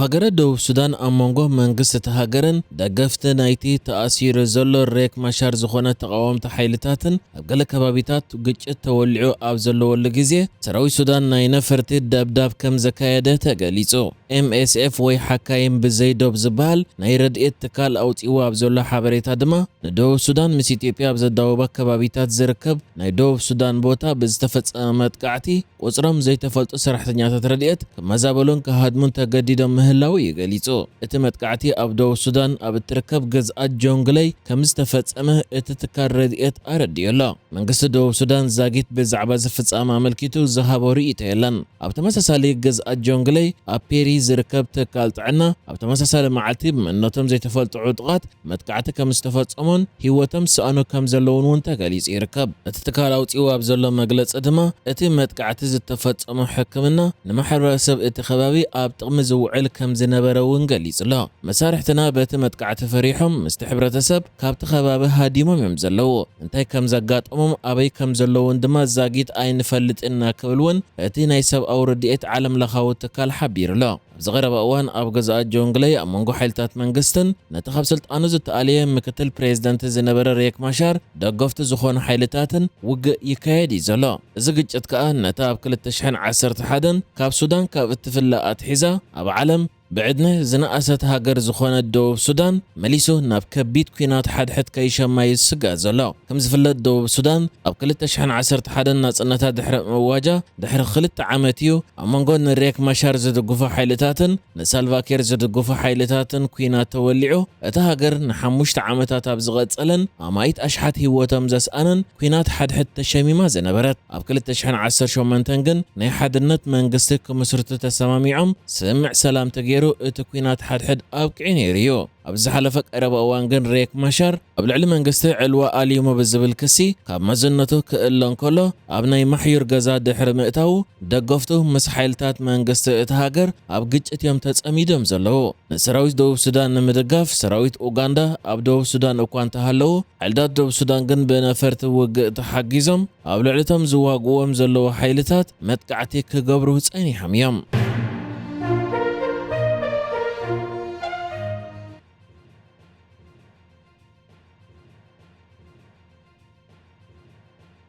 ሃገረ ደቡብ ሱዳን ኣብ መንጎ መንግስቲ እታ ሃገርን ደገፍቲ ናይቲ ተኣሲሩ ዘሎ ሬክ ማሻር ዝኾነ ተቓወምቲ ሓይልታትን ኣብ ገለ ከባቢታት ግጭት ተወሊዑ ኣብ ዘለወሉ ግዜ፣ ሰራዊት ሱዳን ናይ ነፈርቲ ደብዳብ ከም ዘካየደ ተገሊጹ። ኤምኤስኤፍ ወይ ሓካይም ብዘይ ዶብ ዝበሃል ናይ ረድኤት ትካል ኣውጺእዎ ኣብ ዘሎ ሓበሬታ ድማ፣ ንደቡብ ሱዳን ምስ ኢትዮጵያ ኣብ ዘዳወባ ከባቢታት ዝርከብ ናይ ደቡብ ሱዳን ቦታ ብዝተፈጸመ መጥቃዕቲ፣ ቁጽሮም ዘይተፈልጡ ሰራሕተኛታት ረድኤት ክመዛበሉን ክሃድሙን ተገዲዶም ምህላዉ እዩ ገሊጹ። እቲ መጥቃዕቲ ኣብ ደቡብ ሱዳን ኣብ እትርከብ ግዝኣት ጆንግለይ ከም ዝተፈጸመ እቲ ትካል ረድኤት ኣረዲኡ ኣሎ። መንግስቲ ደቡብ ሱዳን ዛጊት ብዛዕባ እዚ ፍጻመ ኣመልኪቱ ዝሃቦ ርእይቶ የለን። ኣብ ተመሳሳሊ ግዝኣት ጆንግለይ ኣብ ፔሪ ዝርከብ ትካል ጥዕና ኣብ ተመሳሳሊ መዓልቲ ብመንነቶም ዘይተፈልጡ ዕጡቓት መጥቃዕቲ ከም ዝተፈጸሞን ህይወቶም ዝሰኣኑ ከም ዘለውን እውን ተገሊጹ ይርከብ። እቲ ትካል ኣውጺኡ ኣብ ዘሎ መግለጺ ድማ፣ እቲ መጥቃዕቲ ዝተፈጸሞ ሕክምና ንማሕበረሰብ እቲ ከባቢ ኣብ ጥቕሚ ዝውዕል ከም ዝነበረ እውን ገሊጹ ኣሎ። መሳርሕትና በቲ መጥቃዕቲ ፈሪሖም ምስቲ ሕብረተሰብ ካብቲ ከባቢ ሃዲሞም እዮም ዘለዉ። እንታይ ከም ዘጋጠሞም ኣበይ ከም ዘለዉን ድማ ዛጊት ኣይንፈልጥን ኢና ክብል እውን እቲ ናይ ሰብኣዊ ረድኤት ዓለም ለኻዊ ትካል ሓቢሩ ኣሎ። ኣብዚ ቀረባ እዋን ኣብ ገዛእ ጆንግለይ ኣብ መንጎ ሓይልታት መንግስትን ነቲ ካብ ስልጣኑ ዝተኣልየ ምክትል ፕሬዝደንት ዝነበረ ሬክ ማሻር ደገፍቲ ዝኾኑ ሓይልታትን ውግእ ይካየድ እዩ ዘሎ። እዚ ግጭት ከኣ ነታ ኣብ ክልተ ሽሕን ዓሰርተ ሓደን ካብ ሱዳን ካብ እትፍለ ኣትሒዛ ኣብ ዓለም ብዕድመ ዝነኣሰት ሃገር ዝኾነት ደቡብ ሱዳን መሊሱ ናብ ከቢድ ኲናት ሓድሕድ ከይሸማ እዩ ዝስጋእ ዘሎ። ከም ዝፍለጥ ደቡብ ሱዳን ኣብ ክልተ ሽሕን ዓሰርተ ሓደን ናጽነታ ድሕሪ ምእዋጃ ድሕሪ ክልተ ዓመት እዩ ኣብ መንጎ ንሬክ ማሻር ዝድግፉ ሓይልታትን ንሳልቫኪር ዝድግፉ ሓይልታትን ኲናት ተወሊዑ። እታ ሃገር ንሓሙሽተ ዓመታት ኣብ ዝቐጸለን ኣማኢት ኣሽሓት ህይወቶም ዘስኣነን ኲናት ሓድሕድ ተሸሚማ ዝነበረት። ኣብ ክልተ ሽሕን ዓሰርተ ሸሞንተን ግን ናይ ሓድነት መንግስቲ ክምስርቱ ተሰማሚዖም ስምምዕ ሰላም ተገይሩ እቲ ኲናት ሓድሕድ ኣብቂዑ ነይሩ እዩ። ኣብ ዝሓለፈ ቀረባ እዋን ግን ሬክ ማሻር ኣብ ልዕሊ መንግስቲ ዕልዋ ኣልዩሞ ብዝብል ክሲ ካብ መዝነቱ ክእለ እንከሎ፣ ኣብ ናይ ማሕዩር ገዛ ድሕሪ ምእታዉ ደገፍቱ ምስ ሓይልታት መንግስቲ እታ ሃገር ኣብ ግጭት እዮም ተጸሚዶም ዘለዉ። ንሰራዊት ደቡብ ሱዳን ንምድጋፍ ሰራዊት ኡጋንዳ ኣብ ደቡብ ሱዳን እኳ እንተሃለዉ፣ ሓይልታት ደቡብ ሱዳን ግን ብነፈርቲ ውግእ ተሓጊዞም ኣብ ልዕሊ እቶም ዝዋግእዎም ዘለዉ ሓይልታት መጥቃዕቲ ክገብሩ ጸኒሖም እዮም።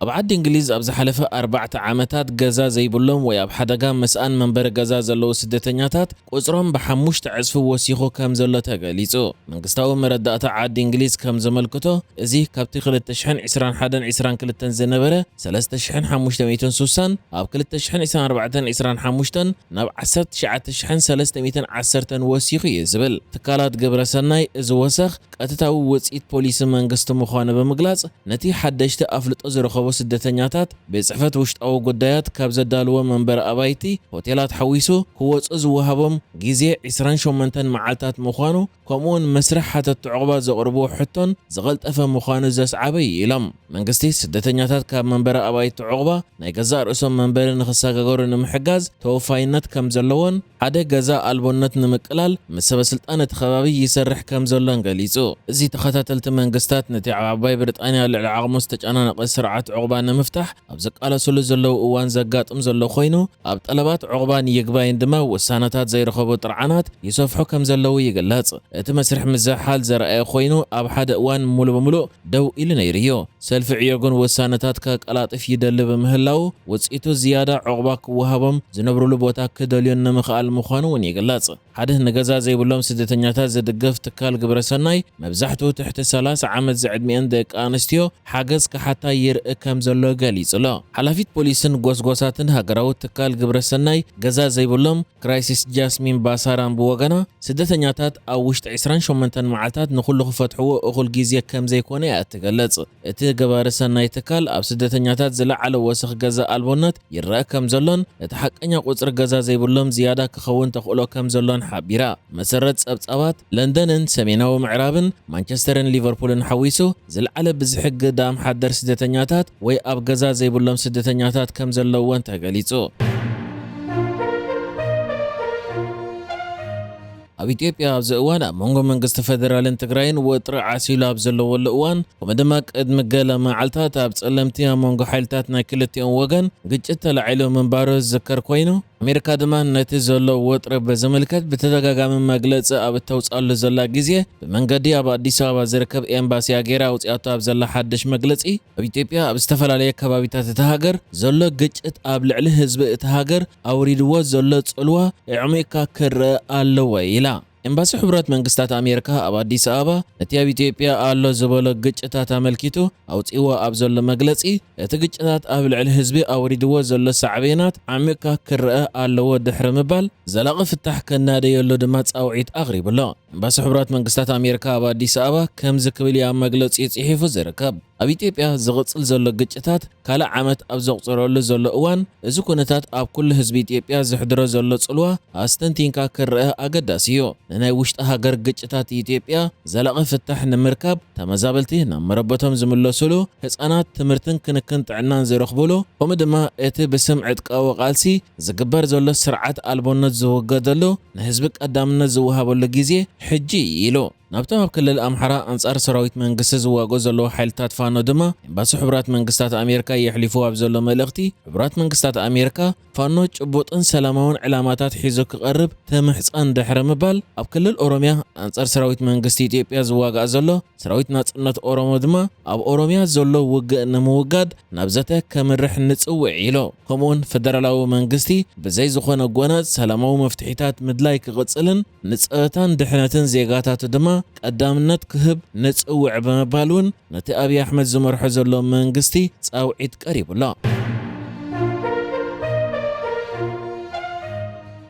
ኣብ ዓዲ እንግሊዝ ኣብ ዝሓለፈ ኣርባዕተ ዓመታት ገዛ ዘይብሎም ወይ ኣብ ሓደጋ ምስኣን መንበሪ ገዛ ዘለዉ ስደተኛታት ቁጽሮም ብሓሙሽተ ዕጽፊ ወሲኹ ከም ዘሎ ተገሊጹ። መንግስታዊ መረዳእታ ዓዲ እንግሊዝ ከም ዘመልክቶ፣ እዚ ካብቲ ክልተ ሽሕን ዕስራን ሓደን ዕስራን ክልተን ዝነበረ ሰለስተ ሽሕን ሓሙሽተ ሚእትን ሱሳን ኣብ ክልተ ሽሕን ዕስራን ኣርባዕተን ዕስራን ሓሙሽተን ናብ ዓሰርተ ትሽዓተ ሽሕን ሰለስተ ሚእትን ዓሰርተን ወሲኹ እዩ ዝብል። ትካላት ግብረ ሰናይ እዚ ወሰኽ ቀጥታዊ ውጽኢት ፖሊሲ መንግስቲ ምዃኑ ብምግላጽ፣ ነቲ ሓደሽቲ ኣፍልጦ ዝረኸቡ ስደተኛታት ቤት ጽሕፈት ውሽጣዊ ጉዳያት ካብ ዘዳልዎ መንበሪ ኣባይቲ ሆቴላት ሓዊሱ ክወጹ ዝወሃቦም ግዜ ዕስራን ሸሞንተን መዓልታት ምዃኑ፣ ከምኡውን መስርሕ ሓተት ዑቕባ ዘቕርብዎ ሕቶን ዝቐልጠፈ ምዃኑ ዘስዓበ እዩ ኢሎም። መንግስቲ ስደተኛታት ካብ መንበሪ ኣባይቲ ዑቕባ ናይ ገዛእ ርእሶም መንበሪ ንኽሰጋገሩ ንምሕጋዝ ተወፋይነት ከም ዘለዎን ሓደ ገዛ ኣልቦነት ንምቅላል ምስ ሰበ ስልጣን እቲ ከባቢ ይሰርሕ ከም ዘሎን ገሊጹ። እዚ ተኸታተልቲ መንግስታት ነቲ ኣብ ዓባይ ብሪጣንያ ልዕሊ ዓቕሙ ዝተጨናነቐ ስርዓት ዑቕባ ንምፍታሕ ኣብ ዝቃለሱሉ ዘለዉ እዋን ዘጋጥም ዘሎ ኮይኑ፣ ኣብ ጠለባት ዑቕባን ይግባይን ድማ ውሳነታት ዘይረኸቡ ጥርዓናት ይሰፍሑ ከም ዘለዉ ይግለጽ። እቲ መስርሕ ምዝሕሓል ዘርኣየ ኮይኑ፣ ኣብ ሓደ እዋን ሙሉ ብምሉእ ደው ኢሉ ነይሩ እዩ። ሰልፊ ዕዮ ግን ውሳነታት ከቀላጥፍ ይደሊ ብምህላዉ፣ ውጽኢቱ ዝያዳ ዑቕባ ክወሃቦም ዝነብሩሉ ቦታ ክደልዮን ንምኽኣል ምዃኑ እውን ይግለጽ። ሓደ ንገዛ ዘይብሎም ስደተኛታት ዝድግፍ ትካል ግብረ ሰናይ፣ መብዛሕትኡ ትሕቲ ሰላሳ ዓመት ዝዕድሚአን ደቂ ኣንስትዮ ሓገዝ ክሓታ ይርኢ ከም ዘሎ ገሊጹ ኣሎ። ሓላፊት ፖሊስን ጎስጎሳትን ሃገራዊ ትካል ግብረ ሰናይ ገዛ ዘይብሎም ክራይሲስ ጃስሚን ባሳራን ብወገና፣ ስደተኛታት ኣብ ውሽጢ ዕስራን ሸሞንተን መዓልታት ንኹሉ ክፈትሕዎ እኹል ግዜ ከም ዘይኮነ እያ እትገልጽ። እቲ ገባሪ ሰናይ ትካል ኣብ ስደተኛታት ዝለዓለ ወሰኽ ገዛ ኣልቦነት ይረአ ከም ዘሎን፣ እቲ ሓቀኛ ቁጽሪ ገዛ ዘይብሎም ዝያዳ ክኸውን ተኽእሎ ከም ዘሎን ሓቢራ። መሰረት ጸብጻባት፣ ለንደንን ሰሜናዊ ምዕራብን ማንቸስተርን ሊቨርፑልን ሓዊሱ ዝለዓለ ብዝሒ ግዳም ሓደር ስደተኛታት ወይ ኣብ ገዛ ዘይብሎም ስደተኛታት ከም ዘለወን ተገሊጹ። ኣብ ኢትዮጵያ ኣብዚ እዋን ኣብ መንጎ መንግስቲ ፌደራልን ትግራይን ወጥሪ ዓሲሉ ኣብ ዘለወሉ እዋን፣ ከምኡ ድማ ቅድሚ ገለ መዓልታት ኣብ ጸለምቲ ኣብ መንጎ ሓይልታት ናይ ክልቲኦም ወገን ግጭት ተላዒሉ ምንባሩ ዝዝከር ኮይኑ፣ ኣሜሪካ ድማ ነቲ ዘሎ ወጥሪ ብዝምልከት ብተደጋጋሚ መግለጺ ኣብ እተውፅኣሉ ዘላ ግዜ፣ ብመንገዲ ኣብ ኣዲስ ኣበባ ዝርከብ ኤምባሲያ ገይራ ኣውፅኣቶ ኣብ ዘላ ሓድሽ መግለጺ፣ ኣብ ኢትዮጵያ ኣብ ዝተፈላለየ ከባቢታት እታ ሃገር ዘሎ ግጭት ኣብ ልዕሊ ህዝቢ እታ ሃገር ኣውሪድዎ ዘሎ ጽልዋ ኣዕሚቕካ ክረኣ ኣለዎ ኢላ። ኤምባሲ ሕቡራት መንግስታት ኣሜሪካ ኣብ ኣዲስ ኣበባ ነቲ ኣብ ኢትዮጵያ ኣሎ ዝበሎ ግጭታት ኣመልኪቱ ኣውፅእዎ ኣብ ዘሎ መግለጺ፣ እቲ ግጭታት ኣብ ልዕሊ ህዝቢ ኣውሪድዎ ዘሎ ሳዕቤናት ዓሚቕካ ክረአ ኣለዎ ድሕሪ ምባል፣ ዘላቒ ፍታሕ ከናደየሉ ድማ ጻውዒት ኣቕሪቡ ኣሎ። ኤምባሲ ሕቡራት መንግስታት ኣሜሪካ ኣብ ኣዲስ ኣበባ ከምዚ ክብል እዩ ኣብ መግለጺኡ ጽሒፉ ዝርከብ። ኣብ ኢትዮጵያ ዝቕጽል ዘሎ ግጭታት ካልእ ዓመት ኣብ ዘቑጽረሉ ዘሎ እዋን፣ እዚ ኩነታት ኣብ ኩሉ ህዝቢ ኢትዮጵያ ዘሕድሮ ዘሎ ጽልዋ ኣስተንቲንካ ክረአ ኣገዳሲ እዩ። ንናይ ውሽጢ ሃገር ግጭታት ኢትዮጵያ ዘላቒ ፍታሕ ንምርካብ፣ ተመዛበልቲ ናብ መረበቶም ዝምለሱሉ፣ ህጻናት ትምህርትን ክንክን ጥዕናን ዝረኽቡሉ፣ ከምኡ ድማ እቲ ብስም ዕጥቃዊ ቃልሲ ዝግበር ዘሎ ስርዓት ኣልቦነት ዝውገደሉ፣ ንህዝቢ ቀዳምነት ዝወሃበሉ ግዜ ሕጂ እዩ ኢሉ። ናብቶም ኣብ ክልል ኣምሓራ ኣንጻር ሰራዊት መንግስቲ ዝዋግኡ ዘለዉ ሓይልታት ፋኖ ድማ ኤምባሲ ሕቡራት መንግስታት ኣሜሪካ የሕሊፉ ኣብ ዘሎ መልእኽቲ፣ ሕቡራት መንግስታት ኣሜሪካ ፋኖ ጭቡጥን ሰላማውን ዕላማታት ሒዙ ክቐርብ ተምሕጸን ድሕሪ ምባል፣ ኣብ ክልል ኦሮሚያ ኣንጻር ሰራዊት መንግስቲ ኢትዮጵያ ዝዋጋእ ዘሎ ሰራዊት ናጽነት ኦሮሞ ድማ ኣብ ኦሮሚያ ዘሎ ውግእ ንምውጋድ ናብ ዘተ ከምርሕ ንጽውዕ ኢሉ። ከምኡውን ፈደራላዊ መንግስቲ ብዘይ ዝኾነ ጎነጽ ሰላማዊ መፍትሒታት ምድላይ ክቕጽልን ንጸጥታን ድሕነትን ዜጋታቱ ድማ ቀዳምነት ክህብ ንጽውዕ ብምባል እውን ነቲ ኣብይ ኣሕመድ ዝመርሖ ዘሎ መንግስቲ ጻውዒት ቀሪቡ ኣሎ።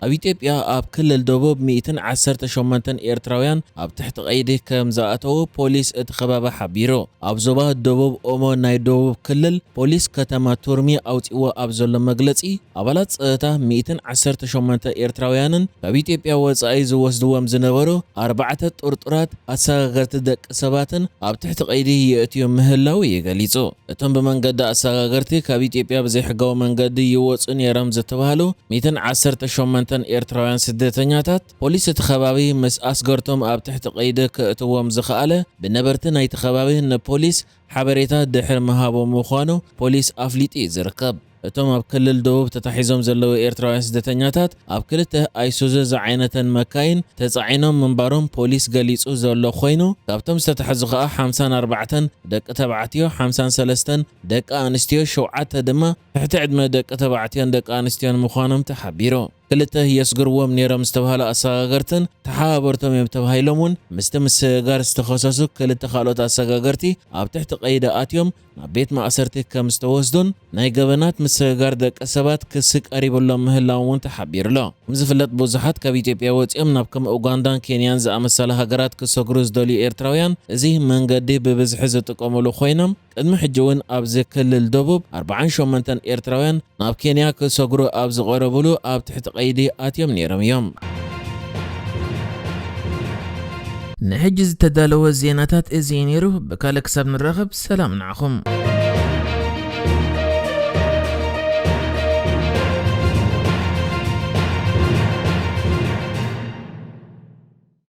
ኣብ ኢትዮጵያ ኣብ ክልል ደቡብ ሚእትን ዓሰርተ ሸሞንተን ኤርትራውያን ኣብ ትሕቲ ቀይዲ ከም ዝኣተዉ ፖሊስ እቲ ከባቢ ሓቢሩ። ኣብ ዞባ ደቡብ ኦሞ ናይ ደቡብ ክልል ፖሊስ ከተማ ቱርሚ ኣውጺእዎ ኣብ ዘሎ መግለጺ፣ ኣባላት ጸጥታ ሚእትን ዓሰርተ ሸሞንተ ኤርትራውያንን ካብ ኢትዮጵያ ወጻኢ ዝወስድዎም ዝነበሩ ኣርባዕተ ጥርጡራት ኣሰጋገርቲ ደቂ ሰባትን ኣብ ትሕቲ ቀይዲ የእትዩ ምህላዉ እዩ ገሊጹ። እቶም ብመንገዲ ኣሰጋገርቲ ካብ ኢትዮጵያ ብዘይሕጋዊ መንገዲ ይወጹ ነይሮም ዝተባህሉ ሚእትን ዓሰርተ ሸሞንተን ኤርትራውያን ስደተኛታት፣ ፖሊስ እቲ ከባቢ ምስ ኣስገርቶም ኣብ ትሕቲ ቀይዲ ከእትዎም ዝኸኣለ፣ ብነበርቲ ናይቲ ከባቢ ንፖሊስ ሓበሬታ ድሕሪ ምሃቦም ምዃኑ ፖሊስ ኣፍሊጡ እዩ ዝርከብ። እቶም ኣብ ክልል ደቡብ ተታሒዞም ዘለዉ ኤርትራውያን ስደተኛታት ኣብ ክልተ ኣይሱዙ ዝዓይነተን መካይን ተጻዒኖም ምንባሮም ፖሊስ ገሊጹ ዘሎ ኮይኑ፣ ካብቶም ዝተታሕዙ ከኣ ሓምሳን ኣርባዕተን ደቂ ተባዕትዮ፣ ሓምሳን ሰለስተን ደቂ ኣንስትዮ፣ ሸውዓተ ድማ ትሕቲ ዕድመ ደቂ ተባዕትዮን ደቂ ኣንስትዮን ምዃኖም ተሓቢሩ። ክልተ የስግርዎም ነይሮም ዝተባህሉ ኣሰጋገርትን ተሓባበርቶም እዮም ተባሂሎም እውን ምስቲ ምስግጋር ዝተኸሰሱ ክልተ ካልኦት ኣሰጋገርቲ ኣብ ትሕቲ ቀይዲ ኣትዮም ናብ ቤት ማእሰርቲ ከም ዝተወስዱን ናይ ገበናት ምስግጋር ደቂ ሰባት ክሲ ቀሪብሎም ምህላዎም እውን ተሓቢሩ ኣሎ። ከም ዝፍለጥ ብዙሓት ካብ ኢትዮጵያ ወፂኦም ናብ ከም ኡጋንዳን ኬንያን ዝኣመሰላ ሃገራት ክሰግሩ ዝደልዩ ኤርትራውያን እዚ መንገዲ ብብዝሒ ዝጥቀሙሉ ኮይኖም ቅድሚ ሕጂ እውን ኣብዚ ክልል ደቡብ ኣርባዓን ሸሞንተን ኤርትራውያን ናብ ኬንያ ክሰግሩ ኣብ ዝቐረብሉ ኣብ ትሕቲ ቀይዲ ኣትዮም ነይሮም እዮም። ንሕጂ ዝተዳለወ ዜናታት እዚ እዩ ነይሩ። ብካልእ ክሳብ ንራኸብ ሰላም ንዓኹም።